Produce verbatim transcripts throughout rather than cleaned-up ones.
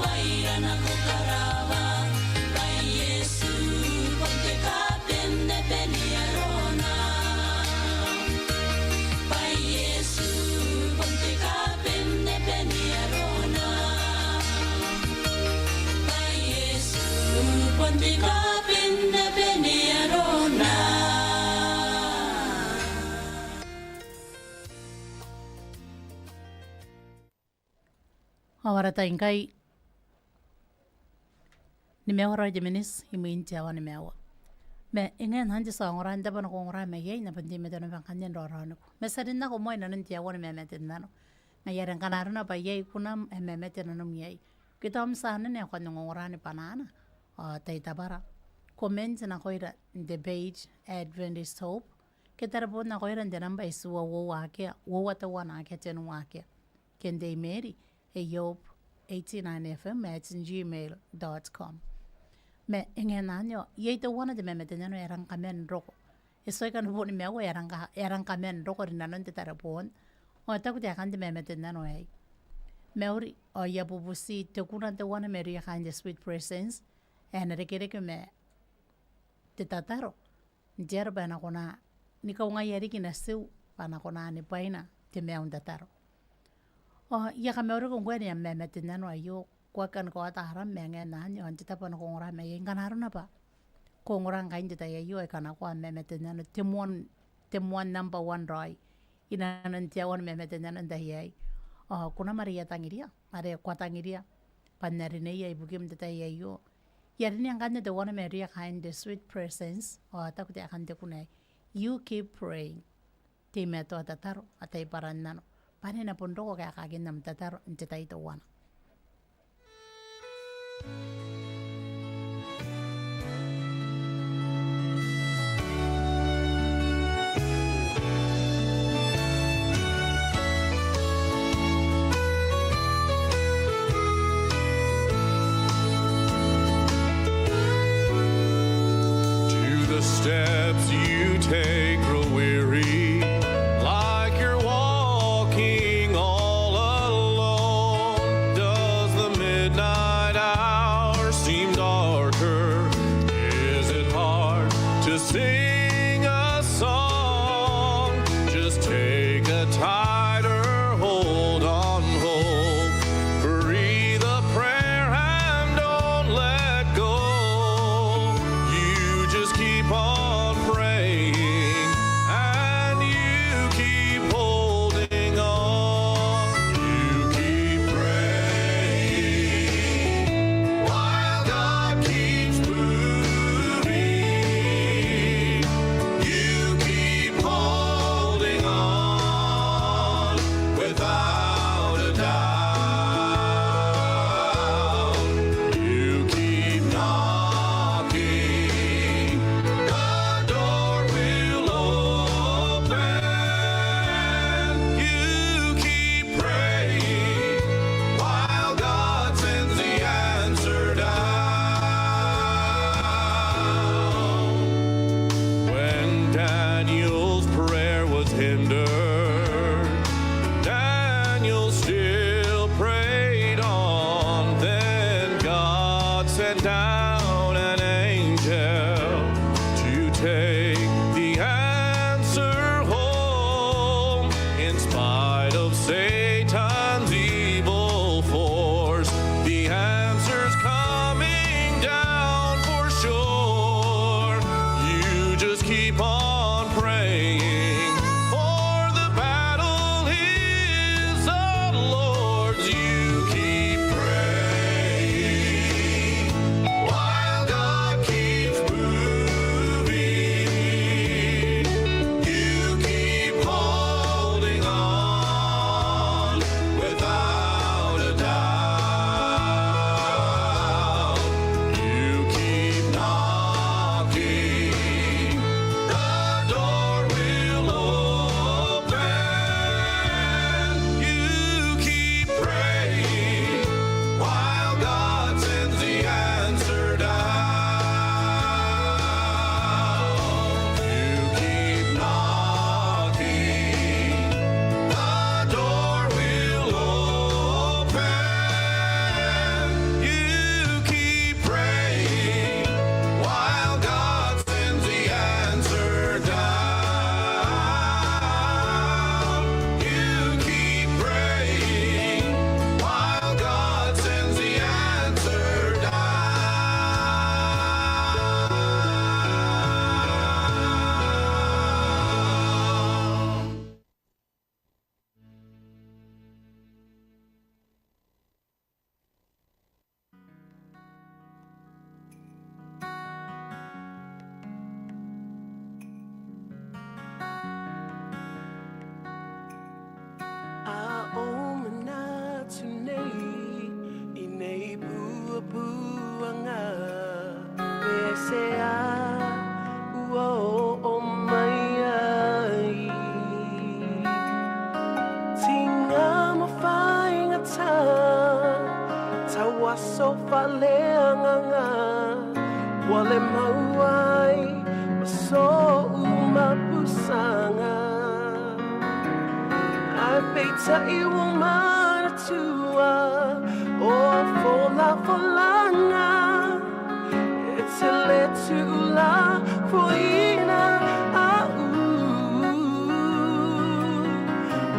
Bwai Iesu bon te kaben ni beni arona. Bwai Iesu bon te kaben ni beni arona. Bwai Iesu bon te kaben ni beni arona. Ao ara tai ngkai nimaua raoi te miniti imwin te aoa nimaua. Ma e ngae n anne ti a ongora n te tabo ae ko ongora mai iai, n na bon teimatoa naba ngkanne n raoraoniku. Ma ti a rin nako moa inanon te aoa ni mamate n nano. Ngaia are ngkana arona bwa iai kunam ae mamate nanom iai, ke tao am tia anene ae ko kan ongongora ni bwanana, ao tai tabara, comment nakoira n te page Adventist Hope, ke tarebon nakoira n te namba itiua uoua akea, uoua teuana akea, tenua akea. Ke n te email, eob eighty nine F M at gmail dot com. Ma e ngae n anne ao iai teuana te mamate n nano ae e rang kaman roko. E tuai kan bon nimaua ae e rang ka-, ae e rang kaman roko rinanon te tarebon. Ao e taku taekan te mamate n nano aei: Mauri, ao I a bubuti te kuna teuana mai irouia kaain te Sweet Presence ae na rekereke ma te tataro n te aro bwa e na kona ni kaungaia riki natiu bwa a na kona ni bwaina te maiu n tataro. Ao I a kamauriko ngkoe n am mamate n nano aio, ko aki kan kaota aram ma e ngae n anne ao n te tabo ae ko ongora mai iai, ngkana arona bwa ko ongora ngkai n te tai aio, ao I kanakoa am mamate n nano te moan, te moan namba one raoi inanon te aoa ni mamate n nano n te tai aei. Ao kunam are I a tangiria, are ko a tangiria bwa N na rineia ibukim n te tai aio, I a rinea ngkanne teuana mai irouia kaain te Sweet Presence, ao e taku taekan te kuna aei: You keep praying. Teimatoa tataro, ataei bwa ara nano bwa e na bon roko kaekakin am tataro n te tai teuana. Do the steps you take grow weary, like you're walking all alone? Does the midnight hour seem darker? Is it hard to sing a song? Just take a tighter hold on hope. Breathe a prayer and don't let go. You just keep on praying and you keep holding on. You keep praying while God keeps moving. You keep holding on without a doubt. You keep knocking, the door will open. You keep praying while God sends the answer down. When Daniel's prayer was hindered, Daniel still prayed on. Then God sent down an angel to take the answer home. In spite of Satan's evil force, the answer's coming down for sure. You just keep on praying, for the battle is the Lord's. You keep praying, Uabuanga, bwa e a uoomaiai. Tinga ma faingatabu, tauaso faleanganga, wale mauai, ma souma busanga. Ai bita iwomana tua, o folafolanga, e tele tula foina au.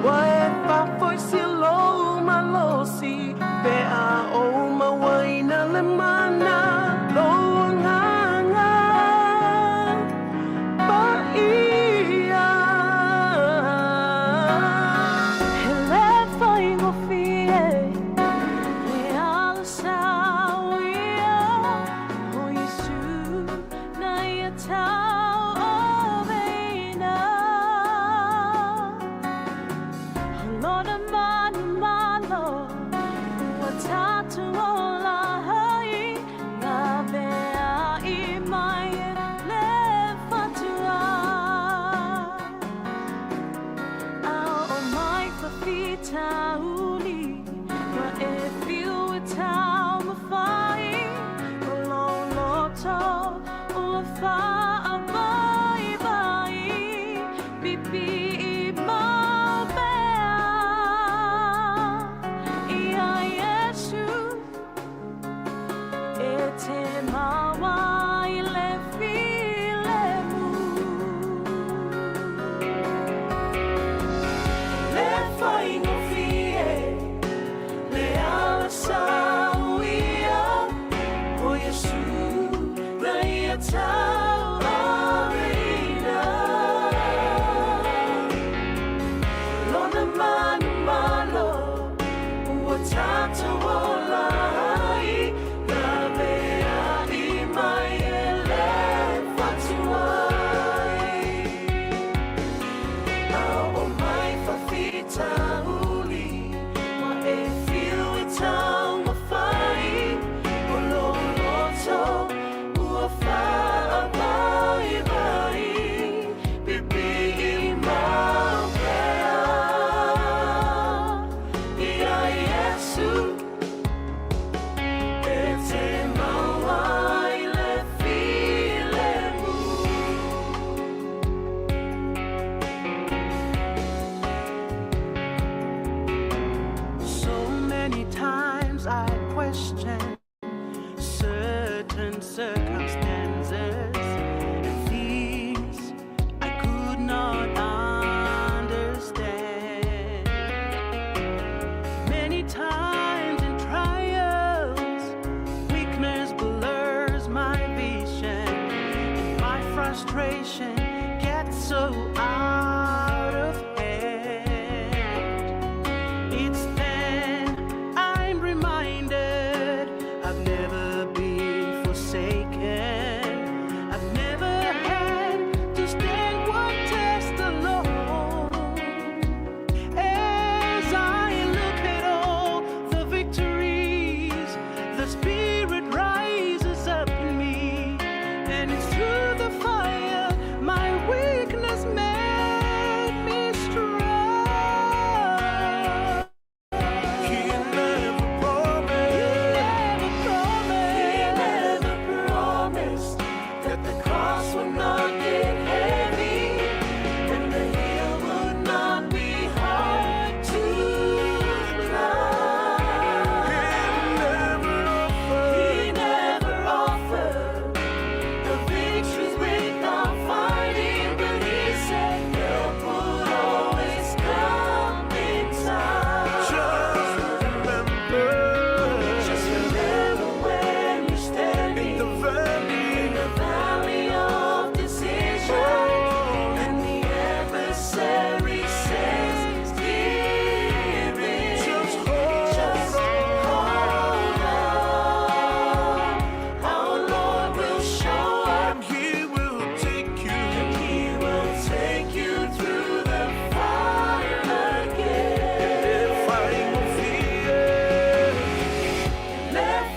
Wa e fafoi silou malosi, bwa a omawaina le mana, louanganga. Bwa ia. E le faingofie, e ala sauia, o Iesu, n aia tau oweina. Lona manumalo, ua tataua lahi, ngaia bwa e mai le fatua. Ao mai fafita uli, bwa e fiu e taumafai, o loloto, ua faavaivai, bibi i maubea. Ia Iesu, e te maua i le filemu. Le faingofie, le ala sauia, o Iesu, n aia tau oweina. Lona manumalo, ua tataua lahi, ngaia bwa e mai le fatua. Ao mai fafita uli, bwa e fiu e taumafai, o loloto, ua faavaivai, bibi i maubea. Ia Iesu, e te maua i le filemu. So many times I question certain circumstances and things I could not understand. Many times in trials, weakness blurs my vision, and my frustration gets so out of hand. It's then I'm reminded I've never been forsaken. I've never had to stand one test alone. As I look at all the victories, the Spirit rises up in me, and it's through the fire my weakness may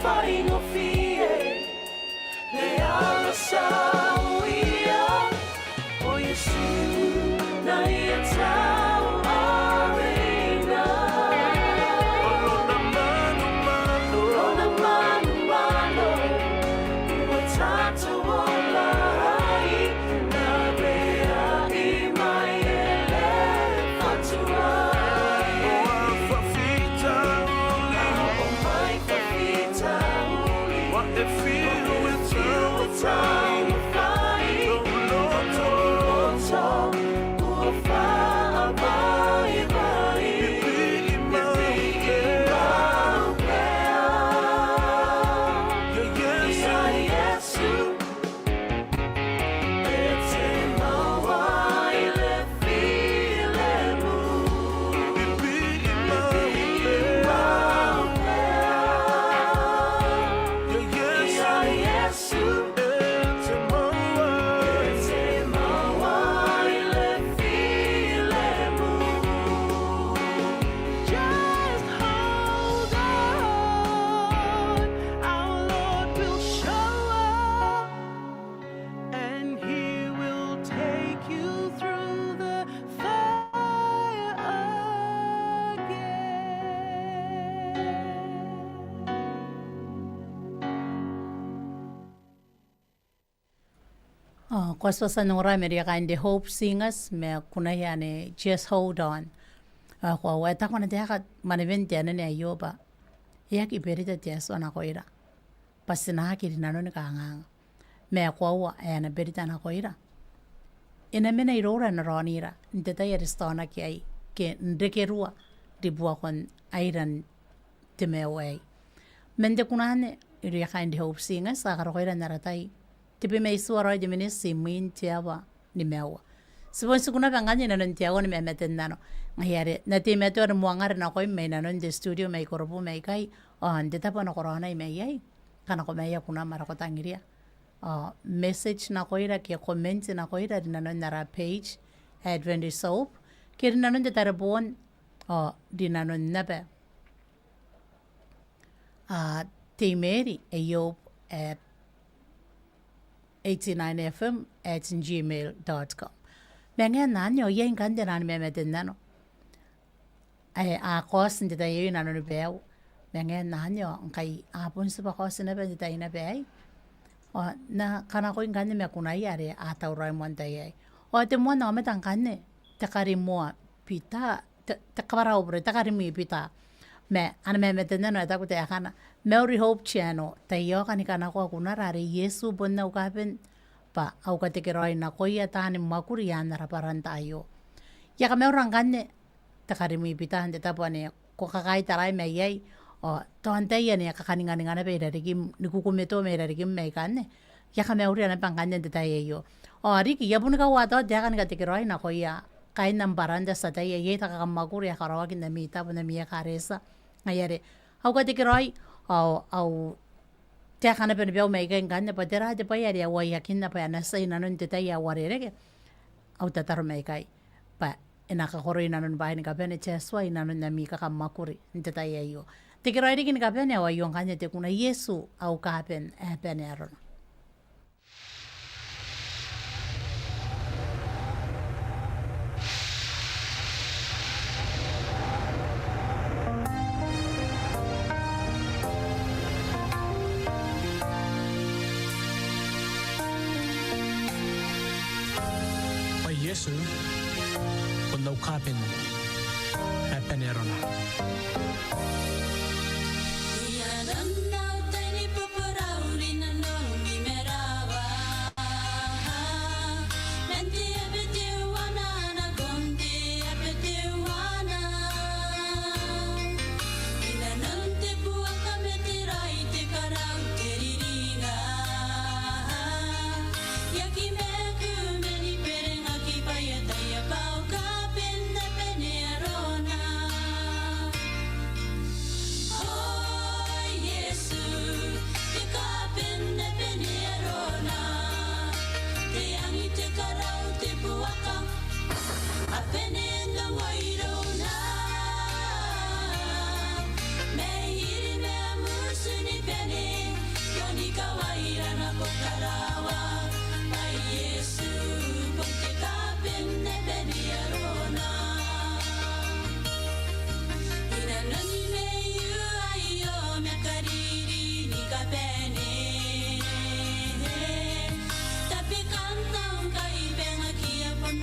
Ai ngofie, e ala sauia, o Iesu n aia tau areina. Ao lona manumanu, lona manumanu, ua tato olai, n areai mai e le fatuai. Ao a fafitauli, ao mai fafitauli, ao e fiu e tau, e tau fai, tau loto, tau loto, ua fabaibai, i bwi i mauke, i bwi i mauke. Ia Iesu, ia Iesu. Just hold on, our Lord will show up. And he will take you through the fire again. Ao ko a tia n ongora mairouia kaain te Hope Singers ma kunaia anne Just Hold On. Ao koaua e taku ana taeka mwanewen te anene aio bwa e aki berita te Atua nakoira bwa ti na aki rinanon kanganga. Ma e koaua ae e na berita nakoira. E na mena iroura n aron ira n te tai are ti taonaki iai ke n rekerua ribuakon airan te maiu aei. Man te kuna anne irouia kaain te Hope Singers, a karokoira n ara tai tebwi ma itiua raoi te miniti imwin te aoa nimaua. Ti bon tiku naba ngkanne inanon te aoa ni mamaten nano. Ngaia are N na teimatoa ni moangare nakoim mai nanon te studio mai Korobu mai ikai, ao n te tabo ae ko raonai mai iai, ngkana ko maia kunam are ko tangiria, ao message nakoira ke comment nakoira rinanon ara page Adventist Hope, ke rinanon te tareboon, ao rinanon naba, a, te email, eob at eighty-nine F M at gmail dot com. Ma ngae n anne ao iai ngkanne te nano ni mamaten nano ae a kaoti n te tai aio inanoni baiu. Ma ngae n anne ao ngkai a bon tibwa kaoti naba n te tai naba aei, ao N na kanakoi ngkanne ma kunaia are a tauraoi moan tai aei. Ao te moan aomata ngkanne, te karimoa Bita, te, te kabwarabure, te karimwi Bita. Ma ana mamaten nano e taku taekana: Mauri Hope Channel, taiaoka ni kanakoa kunara are Iesu bon au kaaben, bwa au katekeraoi nakoia taani mwakuri i aan ara bwaranta aio. I a kamaura ngkanne, te karimwi Bita, n te tabo ane ko kakaitaraai mai iai, ao tao n tai ane e kakaninganinga naba i rarikim, ni kukumeto mai rarikim mai ikanne. I a kamauria naba ngkanne n te tai aio. Ao riki, I a boni kaua tao taeka ni katekeraoi nakoia kaain am bwaranta, ti ataia iai te kakamwakuri ae karaoaki n ami tabo, n ami ekaretia. Ngaia are au katekeraoi, ao au taeka naba ni baiu mai ikai ngkanne bwa tera te bwai are a uaiakinna bwa e na tia inanon te tai ae uarereke. Au tataro mai ikai bwa e na kakoroi nanon bwaai ni kabane te Atua inanon ami kakamwakuri n te tai aio. Tekeraoi riki ni kabane, ao aio ngkanne te kuna: Iesu, au kaaben ae bane arona. Bwa Iesu bon au kaaben ae bane arona. kawaira nako karawa, bwa Iesu bon te kaben ni bane arona. I nanoni maiu aio ma kariri ni kabane. Tabekan tao ngkai bengaki a bon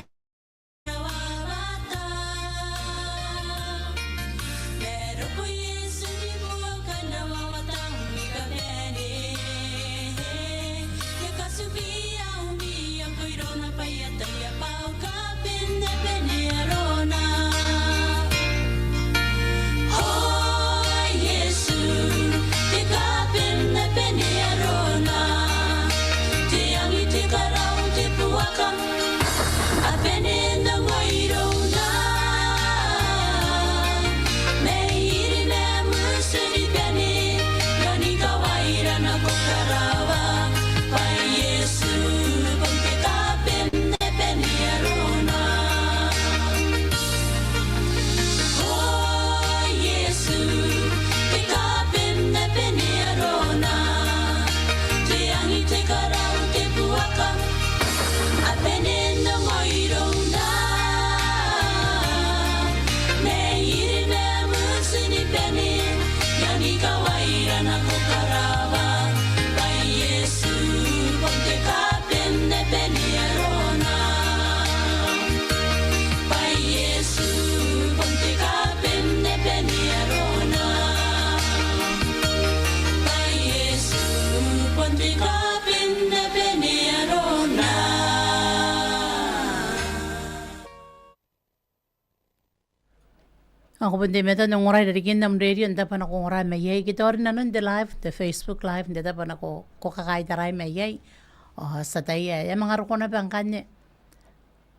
A bane n ongo irouna, mai iri ma mutu ni bane, i aoni kawaira nako karawa, bwa Iesu bon te kaben ni bane arona. O Iesu, te kaben ni bane arona, te angi, te karau, te buaka, a bane n ongo irouna, mai iri ma mutu ni bane, i aoni kawaira nako karawa, bwa Iesu bon te kaben ni bane arona. Bwa Iesu bon te kaben ni bane arona. Bwa Iesu bon te kaben ni bane arona. Ao ko bon teimatoa n ongora i rarikin am rerio n te tabo ae ko ongora mai iai. Ke tao rinanon te live, te Facebook live, n te tabo ae ko, ko kakaitarai mai iai. Ao ti ataia ae e a manga roko naba ngkanne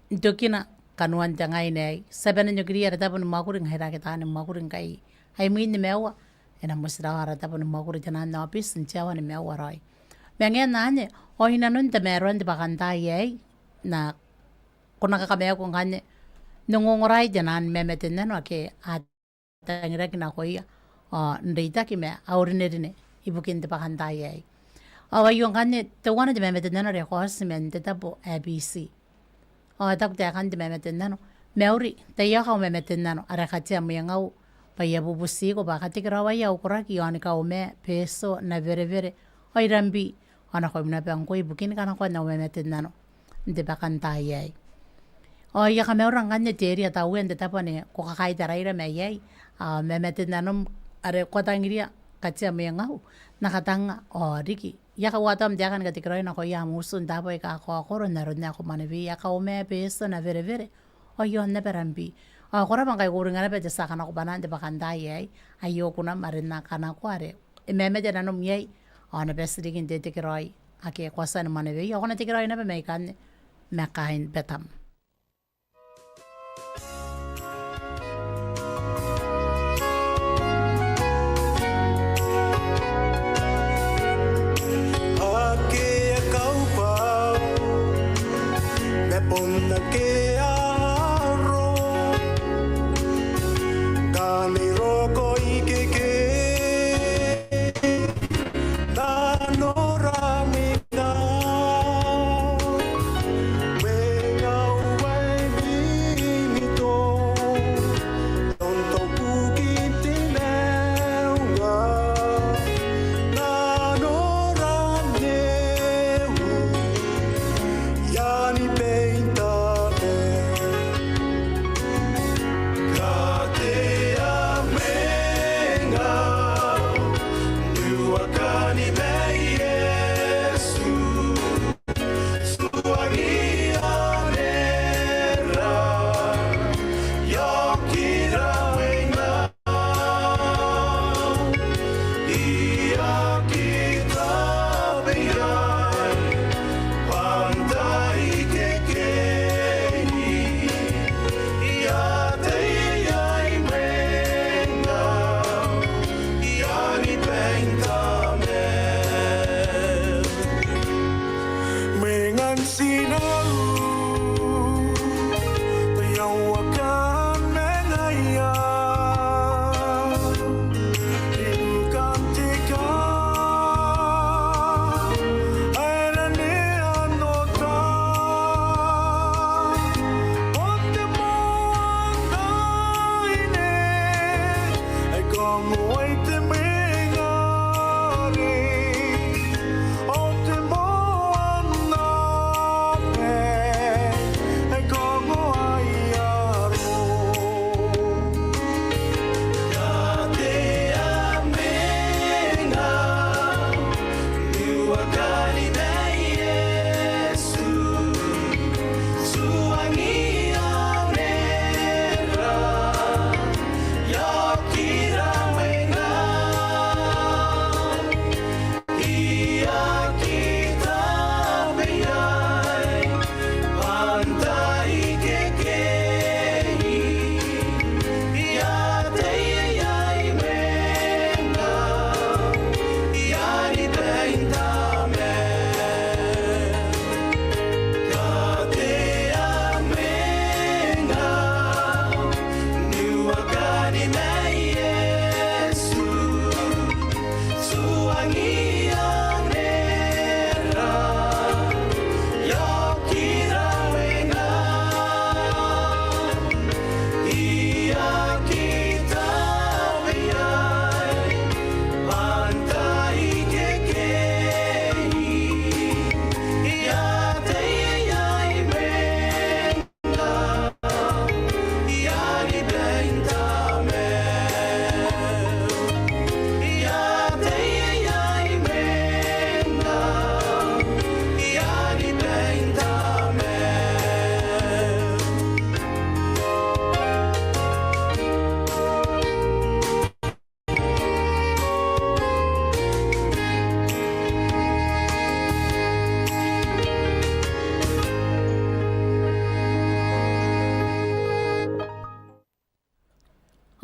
n tokina kanoan te ngaina aei. Ti a bane n okiri ara tabo ni mwakuri ngaira ake taani mwakuri ngkai ai imwin nimaua e na motirawa ara tabo ni mwakuri te nano aobiti n te aoa nimaua raoi. Ma ngaia anne, ao i nanon tamaroan te bwakantaai aei, N na kona ni kamaiuko ngkanne n ongongorai te nano ma mamaten nano ake a tangiraki nakoia, ao n reitaki ma au rinerine ibukin te bwakantaai aei. Ao aio ngkanne teuana te mamaten nano are e kaoti man te tabo ae B C. Ao e taku taekan te mamaten nano: Mauri, taiaoka au mamaten nano are katea mwengau, bwa I a bubutiko bwa katekeraoaia au koraki i aoni Kauma, Betio, Nawerewere ao Irabwi, ao nakoim naba ngkoe ibukin kanakoan au mamaten nano n te bwakantaai aei. Ao I a kamaura ngkanne te area tauea n te tabo ane ko kakaitaraira mai iai, ao mamaten nanom are ko a tangiria katea mwengau, N na katanga ao riki. I a kauatao am taeka ni katekeraoi nakoia am utu n taabo aika kakaokoro n aron ae ko mwaneweia, Kauma, Betio, Nawerewere ao i aon naba Irabwi. Ao ko rabwa ngkai ko uringa naba te tia kanakobwanaa n te bwakantaai aei, aio kunam are N na kanakoa are e mamate nanom iai, ao N na bati riki n tekeraoi ake ko a tia ni mwaneweia, ao ko na tekeraoi naba mai ikanne ma kaain Betam. Ake a kaubwau, ma bon ake a aro, ngkana e roko ikekei nanora ni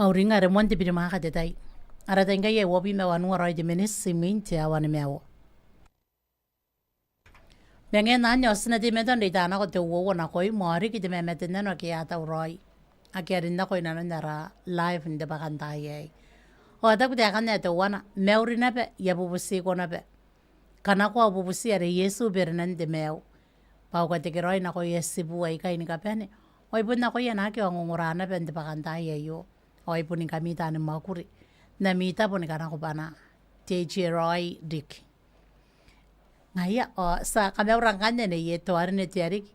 Kauring are moan te birimwaaka te tai. Ara tai ngkai e uabwi ma wanua raoi te miniti imwin te aoa nimaua. Manga e na anne ao ti na teimatoa n reita nako te uoua nakoim ao riki te mamaten nano ake a tauraoi, ake a rin nako inanon ara live n te bwakantaai aei. Ao e taku taekan ae teuana, mauri naba, I a bubutiko naba. Kanakoa au bubuti are Iesu berenan te maiu, bwa au katekeraoi nakoia tibu aikai ni kabane, ao I bon nakoia naake a ongongora naba n te bwakantaai aio, ao I bon ngkami taani mwakuri n ami tabo ni kanakobwanaa. Te iteraoi riki. Ngaia, ao ti a kamaura ngkanne nei e toarine te Ariki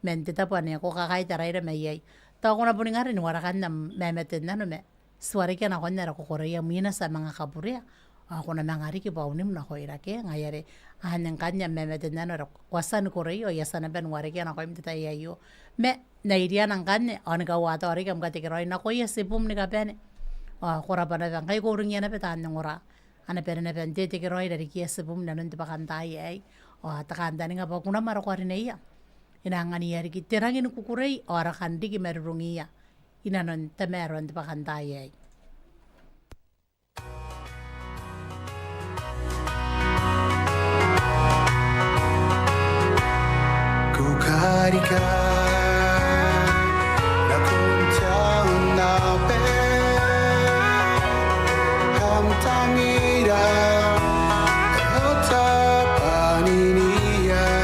man te tabo ane ko kakaitaraira mai iai. Tao ko na boni ngare ni warekan am mamaten nano ma ti warekia nakon ara kokoraia mwina ti a manga kaburea, ao ko na manga riki baunim nakoira ke. Ngaia are anne ngkanne am mamaten nano are ko a tia ni korei, ao I a tia naba ni warekia nakoim n te tai aio. Ma n na iriana ngkanne, ao ni kaua tao riki am katekeraoi nakoia tibum ni kabane. Ao ko rabwa naba ngkai ko uringia naba taan ongora. A na bane naba n tetekeraoi i rarikiia tibum inanon te bwakantaai aei. Ao te kantaninga bwa kunam are ko a rineia e na anganiia riki te rangi ni kukurei, ao ara kan riki marurungiia inanon tamaroan te bwakantaai aei. Kukarika, na kunta unape, kam tangira, e ota paniniai.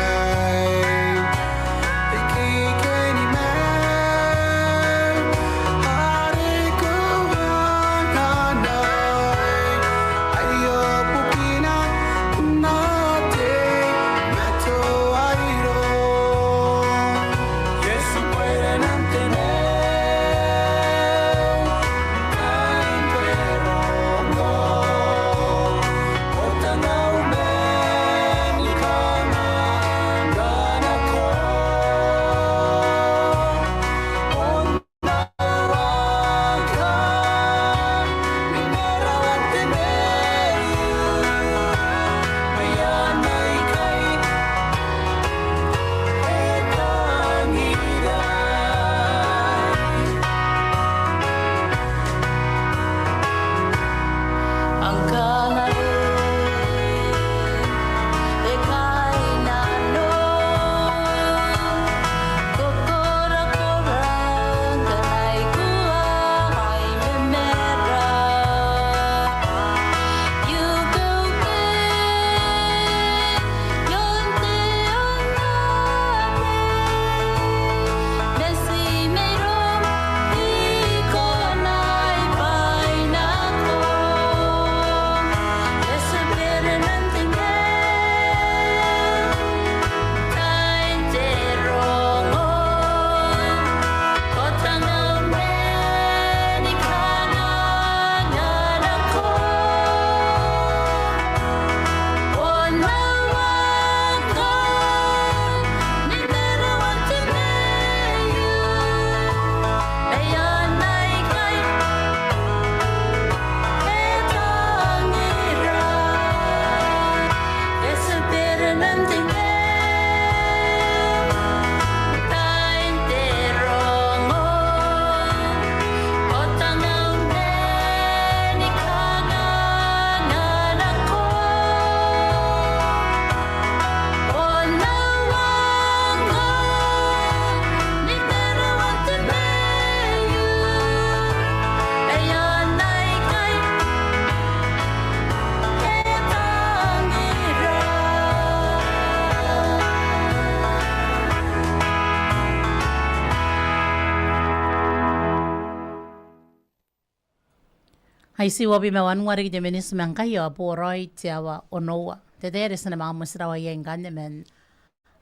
Ai ti uabwi ma wanua riki te miniti ma ngkai ao e boraoi te aoa onoua. Te tai are ti na manga motirawa iai ngkanne man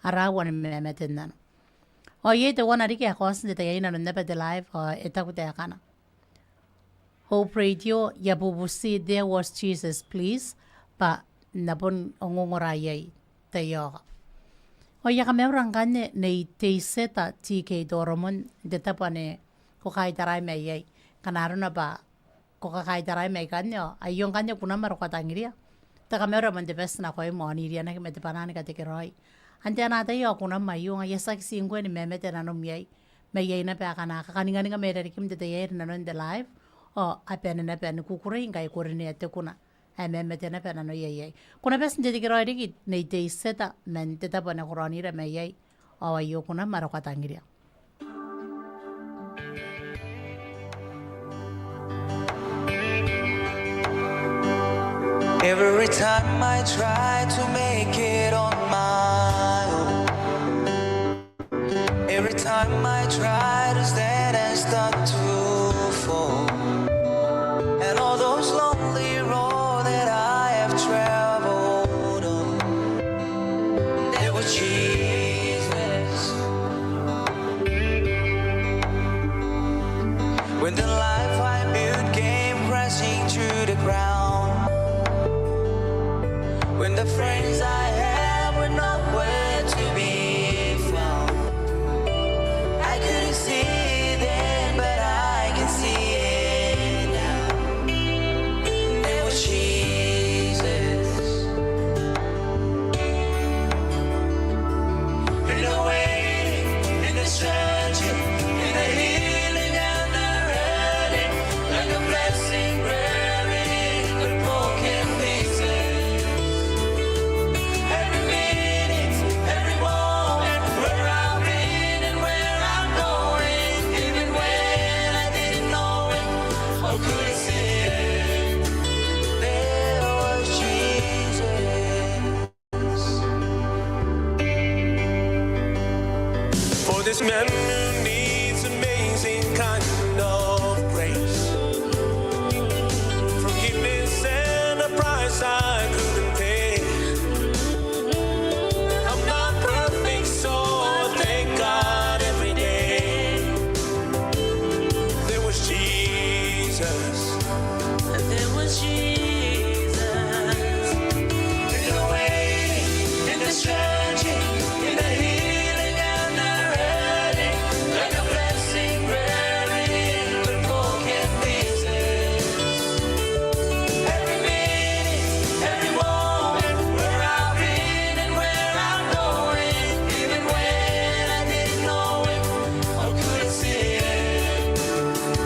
ara uani mamaten nano. Ao iai teuana riki ae kaoti n te tai aei inanon naba te live, ao e taku taekana. Hope Radio, I a bubuti There Was Jesus, please, bwa N na bon ongongora iai taiaoka. Ao I a kamaura ngkanne Nei Teiseta T K Toromon n te tabo ane ko kaitarai mai iai. Ngkana arona bwa ko kakaitarai mai ikanne ao aio ngkanne kunam are ko a tangiria. Te kamaura man te bati nakoim ao n irianaki ma te bwanaa ni katekeraoi. Antai ana ataia ao kunam aio, ngaia tiaki ti ngkoe ni mamate nanom iai. Ma iai naba akana kakaninganinga mai rarikim n te tai aei rinanon te live, Ao a bane naba ni kukurei ngkai e korinea te kuna ae mamate naba nanoia iai. Ko na bati n tetekeraoi riki Nei Teizeta man te tabo ane ko raonira maiai. Ao aio kunam are ko a tangiria. Every time I try to make it on my own, every time I try to stand and start to fall, and all those lonely roads that I have traveled on, there was Jesus. When the life I built came crashing to the ground, when the friends I had were nowhere to be found, I couldn't see it then, but I can see it now. There was Jesus. In the waiting, in the searching, in the healing and the hurting, like a blessing buried in the broken pieces. Every minute, every moment, where I've been and where I'm going, even when I didn't know it or couldn't see it, there was Jesus. For this man who needs amazing kind of grace, forgiveness and a price I couldn't pay. I'm not perfect, so I thank God every day. There was Jesus. There was Jesus. In the waiting, in the searching, in the healing and the hurting, like a blessing buried in the broken pieces. Every minute, every moment, where I've been and where I'm going, even when I didn't know it or couldn't see it,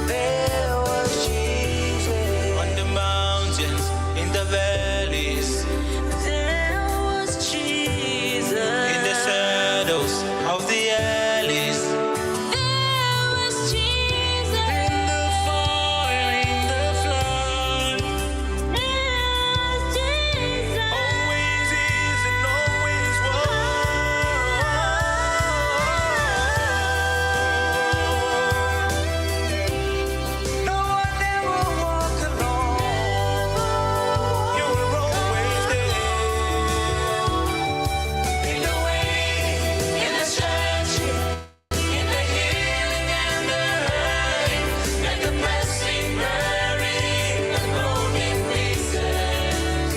there was Jesus. On the mountains, in the valleys, there was Jesus. In the shadows of the alleys, there was Jesus. In the fire, in the flood, there was Jesus. Always is and always was. No one ever walk alone. You were always there. In the waiting, in the searching, in the healing and the hurting, like the blessing buried in the broken pieces.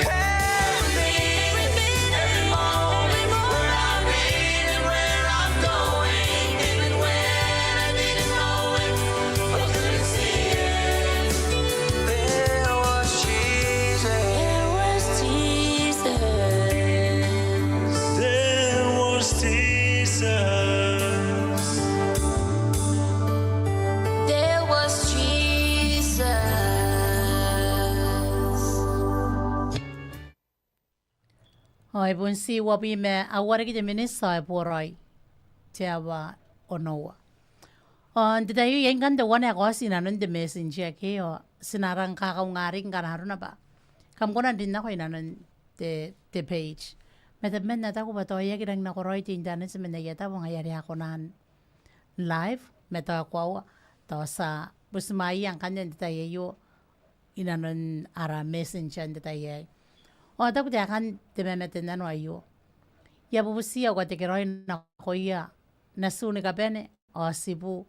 Every minute, every moment, where I've been and where I'm going, even when I didn't know it or couldn't see it, there was Jesus. There was Jesus. There was Jesus. There was Jesus. Ao e bon ti uabwi ma aua riki te miniti ao e boraoi te aoa onoua. Ao n te tai aio iai ngkanne te one ae kaoti inanon te messenger ke ao ti na rang kakaunga riki ngkana arona bwa kam kona n rin nako inanon te, te page. Ma tabeman a taku bwa tao e aki rangi n nakoraoi te internet man aia tabo ngaia are a kona n live, ma tao e koaua, tao ti a butimwaeia ngkanne n te tai aio inanon ara messenger n te tai aei. Ao a taku taekan te mamate n nano aio: I a bubutiia au katekeraoi nakoia natiu ni kabane ao tibu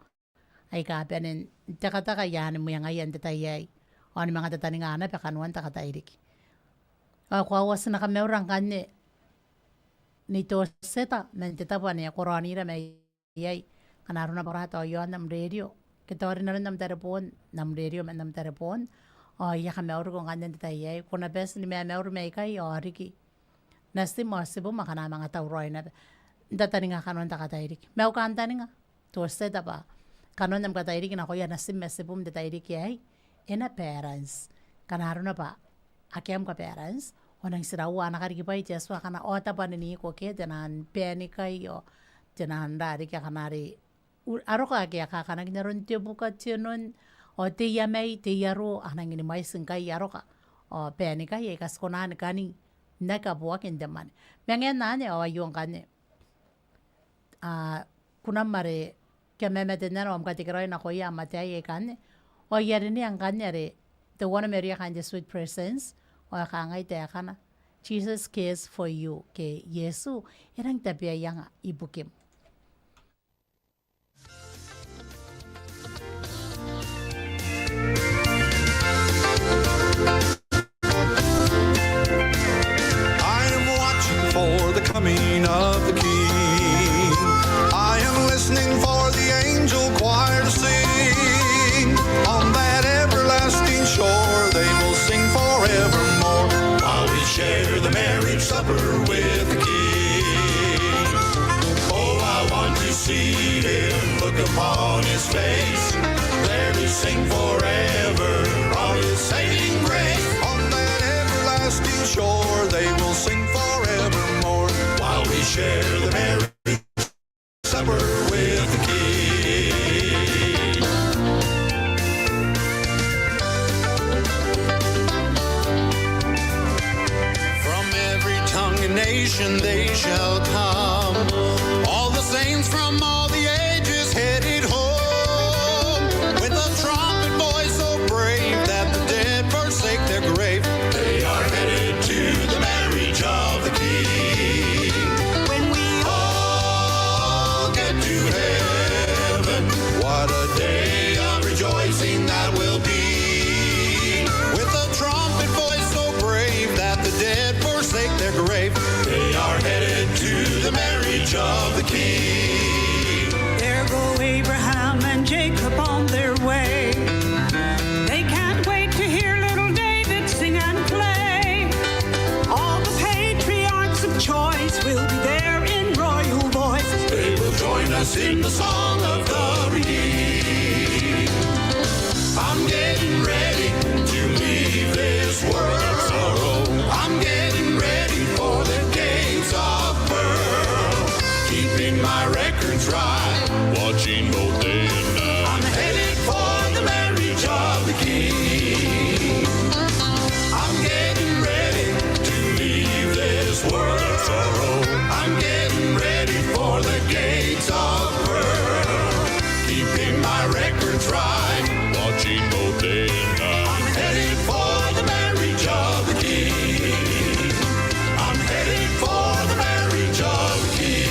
aika bane n tekateka iaan mwiangaia n te tai aei, ao ni manga tataninga naba kanoan te katairiki. Ao e koaua ti na kamaura ngkanne Nei Toseta man te tabo ane ko raonira mai iai. Ngkana arona bwa ko rata ao i aon am rerio ke tao rinanon am tareboon, n am rerio ma n am tareboon, ao I a kamauriko ngkanne n te tai aei. Ko na bati ni mamauri mai ikai ao riki natim ao tibum akana a manga tauraoi naba n tataninga kanoan te katairiki. Ma au kantaninga Toseta bwa Kanoan am katairiki nakoia natim ma tibum n te tairiki aei, e na balance. Ngkana arona bwa akea am kabalance, ao e nang tiraua, a na karikibwai te Atua akana ao tabwanin iko ke te nang benikai ao te nang ra riki akana are u-, aroka ake a kakanaki n aron te buka, te non, ao te iamai, te iaro, a nangi ni mwaiti ngkai aroka. Ao benikai aika ti kona ni kani n aki kaboaki n te mwane. Ma ngaia anne ao aio ngkanne. A, kunam are ke a mamate n nano ao am katekeraoi nakoia am ataei aikanne. Ao I a rinea ngkanne are teuana Maria kaain te Sweet Presence, ao e kangai taekana: Jesus cares for you, ke Iesu e rangi n tabeaianga ibukim. I am watching for the coming of the King. I am listening for the angel choir to sing. On that everlasting shore they will sing forevermore, while we share the marriage supper with the King. Oh, I want to see him, look upon his face. There to sing forever all his saving grace. On that everlasting shore they will sing forevermore, while we share the marriage supper with the King. From every tongue and nation they shall come, all the saints from all the ages headed home, with a trumpet voice so brave that the dead forsake their grave. They are headed to the marriage of the King. When we all get to heaven, what a day of rejoicing that will be. With a trumpet voice so brave that the dead forsake their grave, they are headed to the marriage of the King. There go Abraham and Jacob on their way. They can't wait to hear little David sing and play. All the patriarchs of choice will be there in royal voice. They will join us in the song of the redeemed. I'm getting ready to leave this world. I'm getting ready for the gates of pearl. Keeping my records right, watching both day and night. I'm headed for the marriage of the King. I'm getting ready to leave this world. I'm getting ready for the gates of pearl. Keeping my records right, watching both day and night. I'm headed for the marriage of the King. I'm headed for the marriage of the King.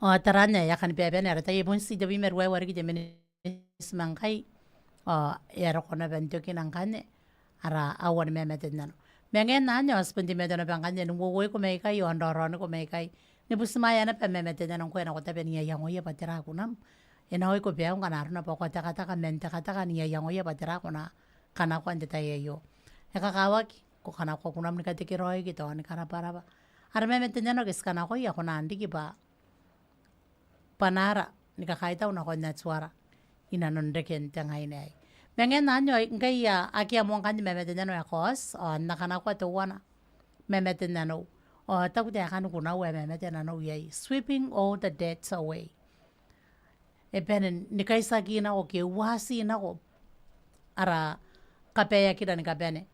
Ao taraana ae e a kani bebete ara tai, e bon ti tebwi ma ruaiwa riki te miniti ma ngkai. Ao e a roko naba n tokina ngkanne ara aua ni mamate n nano. Ma ngaia anne ao ti bon teimatoa naba ngkanne n uouoiko mai ikai ao n raoraoniko mai ikai, ni butimwaea naba mamate n nano ngkoe ae ko tabe n iangoia bwa tera kunam. E na oiko baiu ngkana arona bwa ko a tekateka man tekateka n iangoia bwa tera ko na kanakoa n te tai aio. E kakawaki ko kanakoa kunam ni katekeraoi ke tao ni karabwarabwa. Ara mamate n nano ake ti kanakoia a kona n riki bwa bwanaara ni kakaitau nakon Atuara inanon reken te ngaina aei. Ma ngaia anne ao ngkai akea moa ngkanne mamate n nano ae kaoti, ao N na kanakoa teuana mamate n nanou. Ao taku taekan kunau ae mamate nanou iai, sweeping all the debts away. E bane ni kaitiaki nako ke uati nako ara kabaeakira ni kabane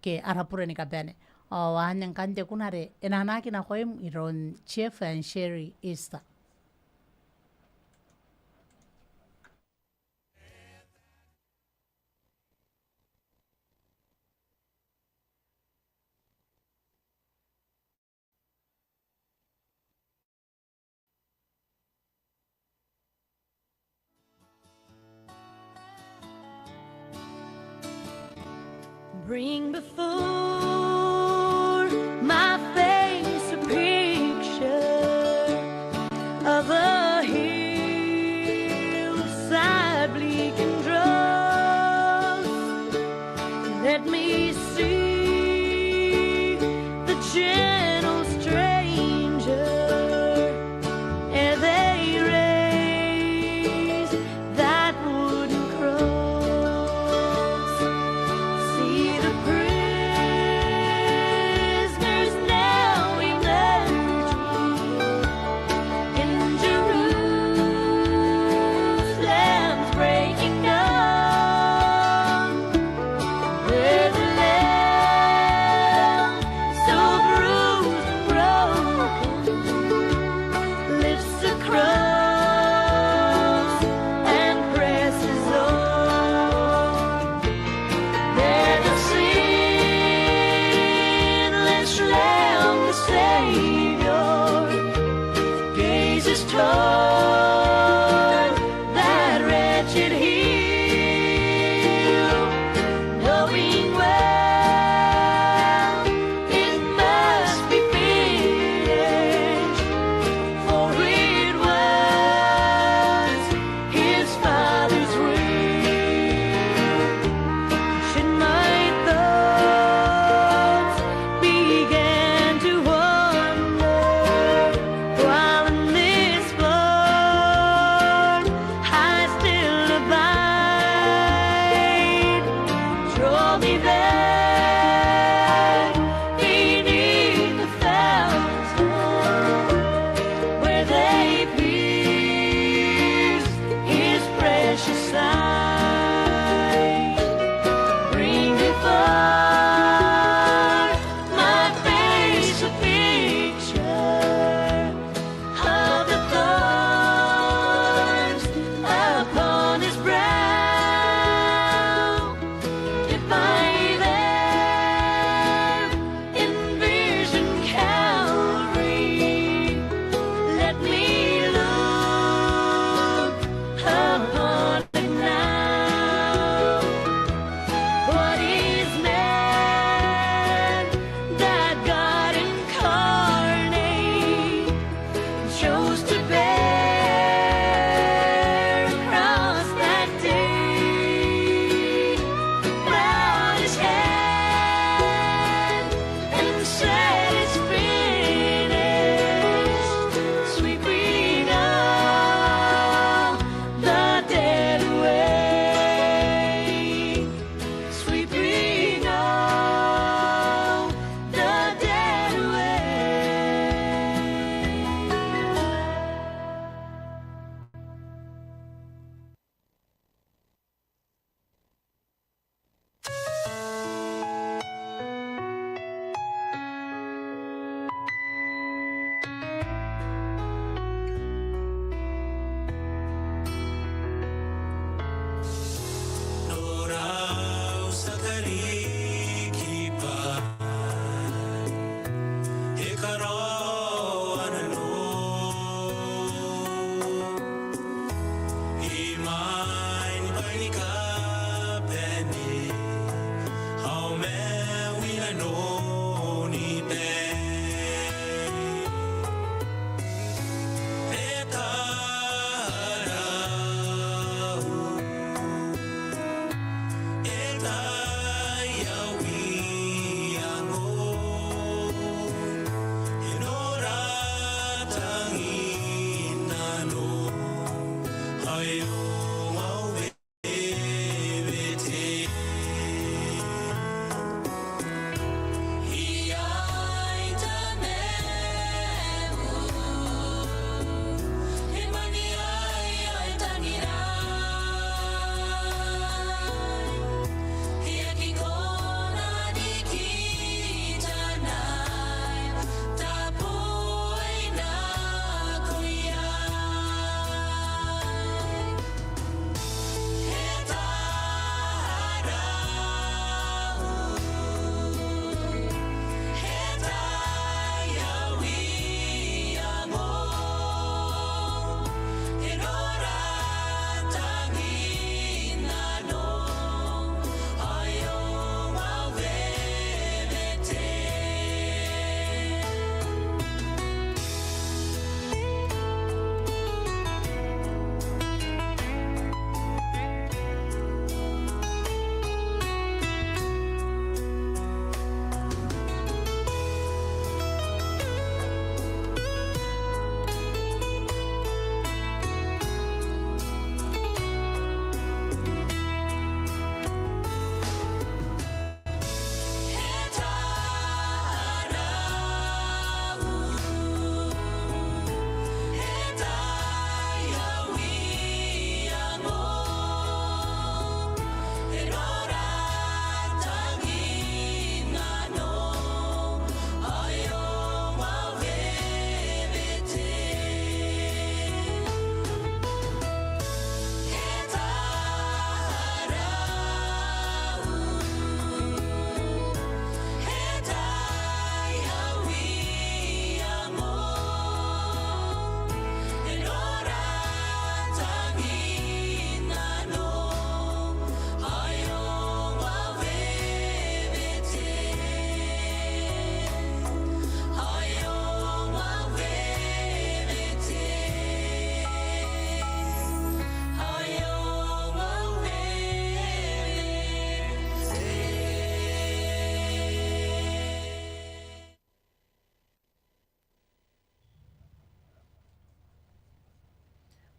ke ara bure ni kabane. Ao anne ngkanne te kuna are e na anaaki nakoim iroun Jeff and Sherry Easter. Bring before my face a picture of a hillside bleak and dry. Let me see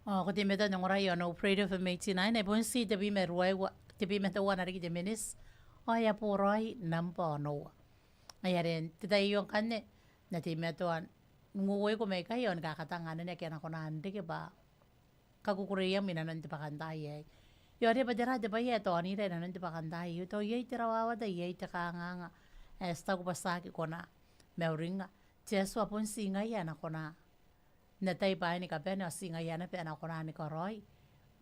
Ao ko teimatoa n ongoraea ao n au Prayer for May tonight, e bon ti tebwi ma ruaiwa, tebwi ma teuana riki te miniti. Ao e a boraoi nambwa onoua. Ai are n te tai aio ngkanne, N na teimatoa n uouiko mai ikai ao ni kakatanga anene ake a na kona n reke bwa kakukureiam i nanon te bwakantaai aei. Ao are bwa tera te bwai ae taonira i nanon te bwakantaai aei? Tao iai te rawawata, iai te kanganga ae ti taku bwa ti aki kona. Ma uringnga, te Atua bon ti ngaia ae na kona n atai bwaai ni kabane, ao ti ngaia naba ae na kona ni karaoi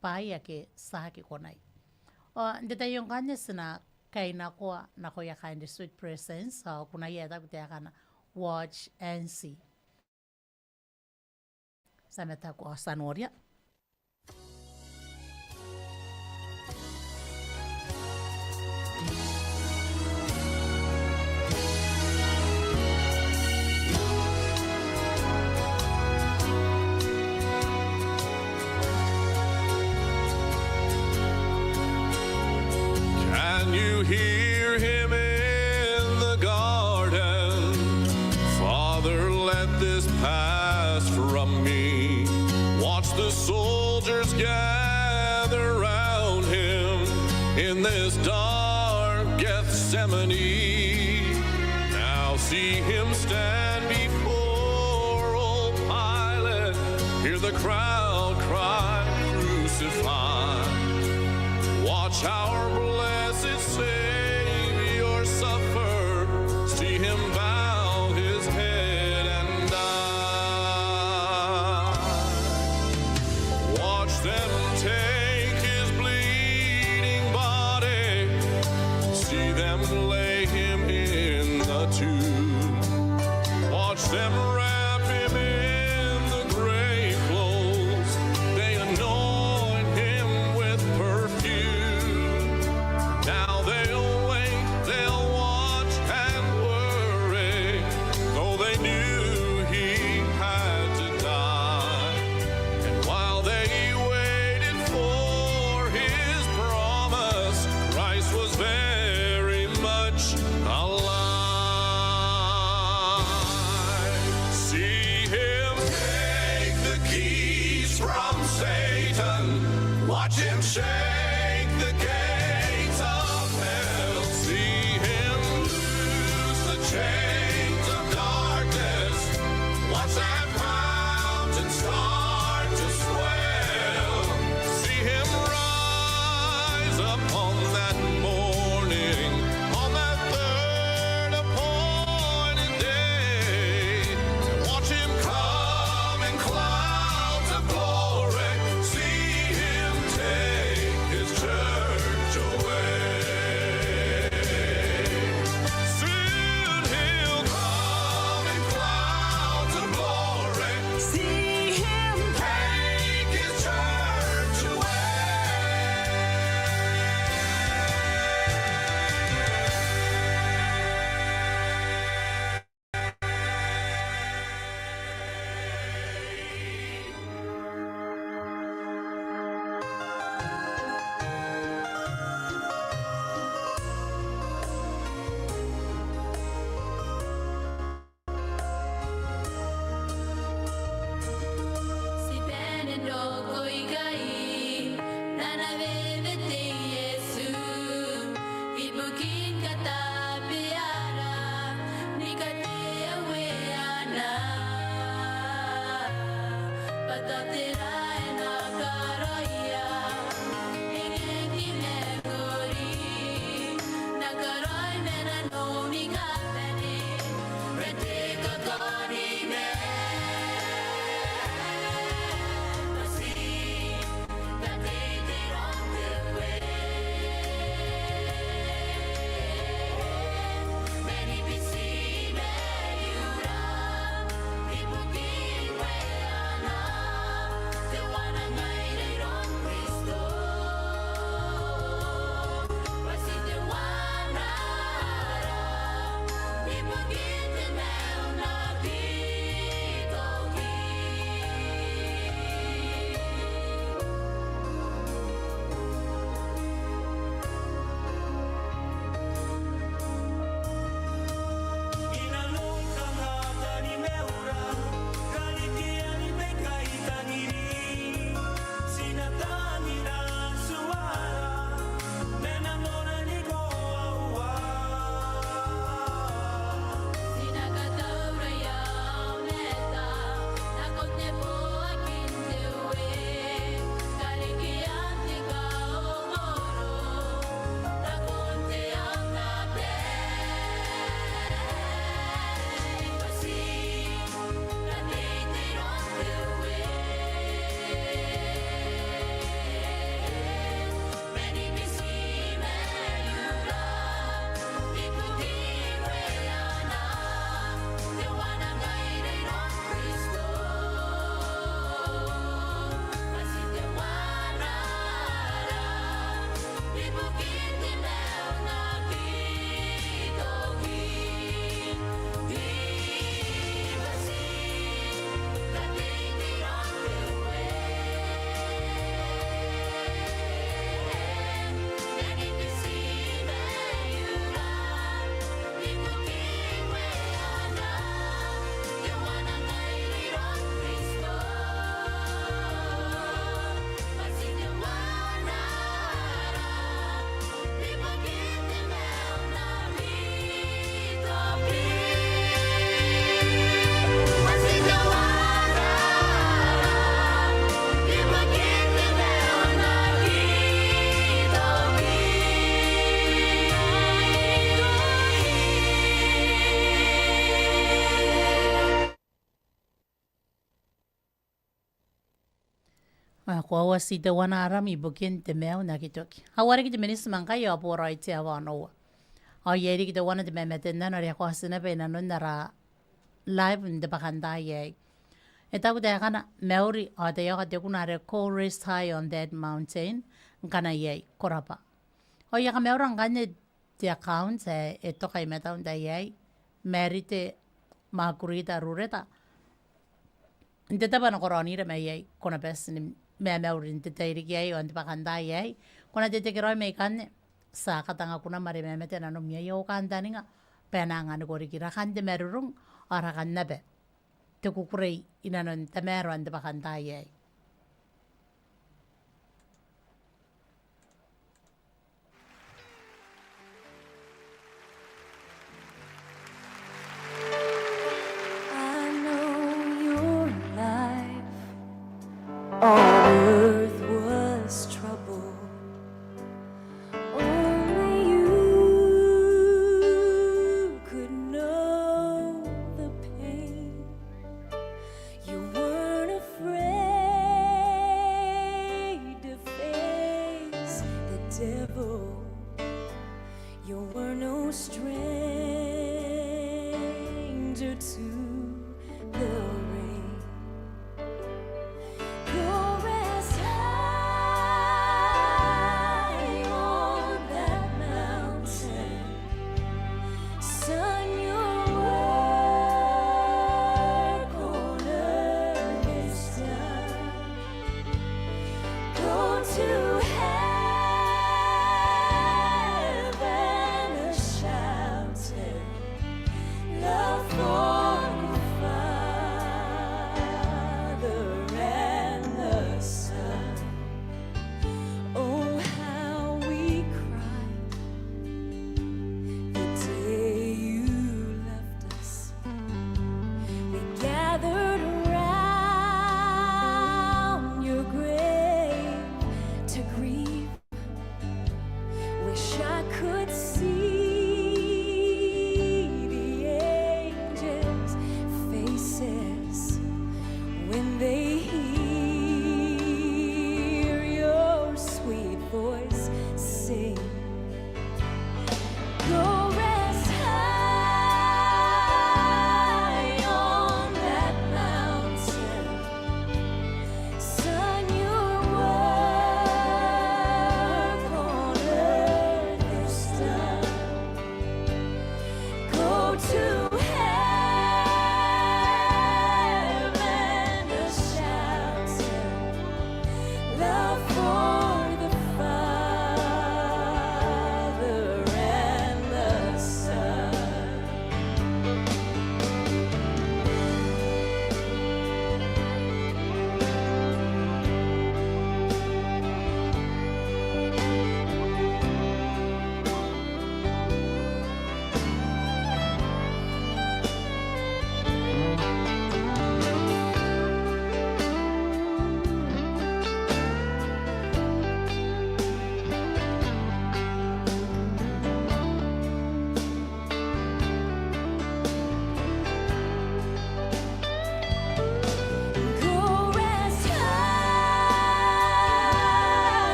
bwaai ake ti aki konai. Ao n te tai aio ngkanne ti na kainakoa nakoia kaain te Sweet Presence, ao kunaia ae taku taekana Watch and See. Ti a mataku ao ti a noria. Can you hear him in the garden? "Father, let this pass from me." Watch the soldiers gather round him in this dark Gethsemane. Now see him stand before old Pilate. Hear the crowd cry, "Crucify." Watch our blessed Savior suffer. See him bow his head and die. Watch them take his bleeding body. See them lay him in the tomb. Watch them wrap him in the grave clothes. They anoint him with perfume. Now they'll wait, they'll watch and worry, though they knew he had to die. And while they waited for his promise, Christ was very much alive. See him take the keys from Satan. Watch him shake the gates of hell. See him loose the chains of darkness. Watch that mountain start to swell. See him rise upon that morning, on that third appointed day. Watch him come in clouds of glory. See him take his Ao ko a uati teuana aram ibukin te maiu n aki toki. Ao a riki te miniti ma ngkai ao boraoi te aoa onoua. Ao iai riki teuana te mamate n nano are e a kaoti naba inanon ara live n te bwakantaai aei. E taku taekana, mauri, ao taiaoka te kuna are Go Rest High on That Mountain, ngkana iai, ko rabwa. Ao I a kamaiura ngkanne te account ae e toka i matau n tai aei, Marite Margarita Rureta. N te tabo are ko raonira mai iai, ko na bati ni mamauri n te tairiki aei ao n te bwakantaai aei. Ko na tetekeraoi mai ikanne, ti a katanga kunam are e mamate nanom iai ao kantaninga bwa e na anganiko riki rakan te marurung ao rakan naba te kukurei inanon tamaroan te bwakantaai aei. I know your life on earth was trouble. Only you could know the pain. You weren't afraid to face the devil. You were no stranger to the rain. Go rest high on that mountain. Son, your work on earth is done. Go to heaven a-shouting, love for your Father.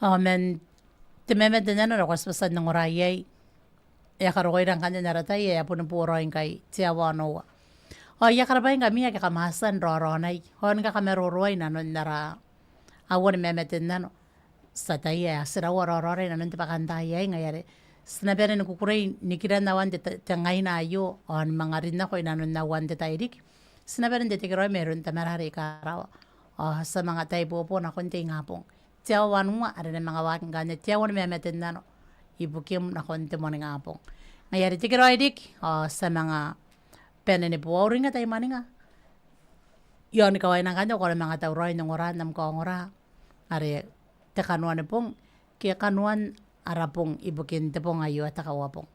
Ao man te mamate n nano are ko a tibwa tia n ongora iai, e a karokoira ngkanne n ara tai ae a boni boraoi ngkai, te aoa onoua. Ao I a karabwaingkami ake kam a tia n raoraonai ao ni kakamaroroai i nanon ara aua ni mamate n nano. Ti ataia ae a tiraua raoraora i nanon te bwakantaai aei, ngaia are ti na bane ni kukurei nikiran auan te, te ngaina aio ao ni manga rin nako i nanon auan te tairiki. Ti na bane n tetekeraoi mairoun Tamara are i karawa ao ti a manga taibobo nakon te ingabong, te aoa wanua are e na manga waaki ngkanne te aua ni mamate n nano ibukim nakon te moaningabong. Ngaia are tekeraoi riki ao ti a manga bane ni bo uringa tai mwaninga i aon kawaina ngkanne ao ko na manga tauraoi n ongora n am kaongora are te kanoan bong ke kanoan ara bong ibukin te bong aio ae te Kauabong.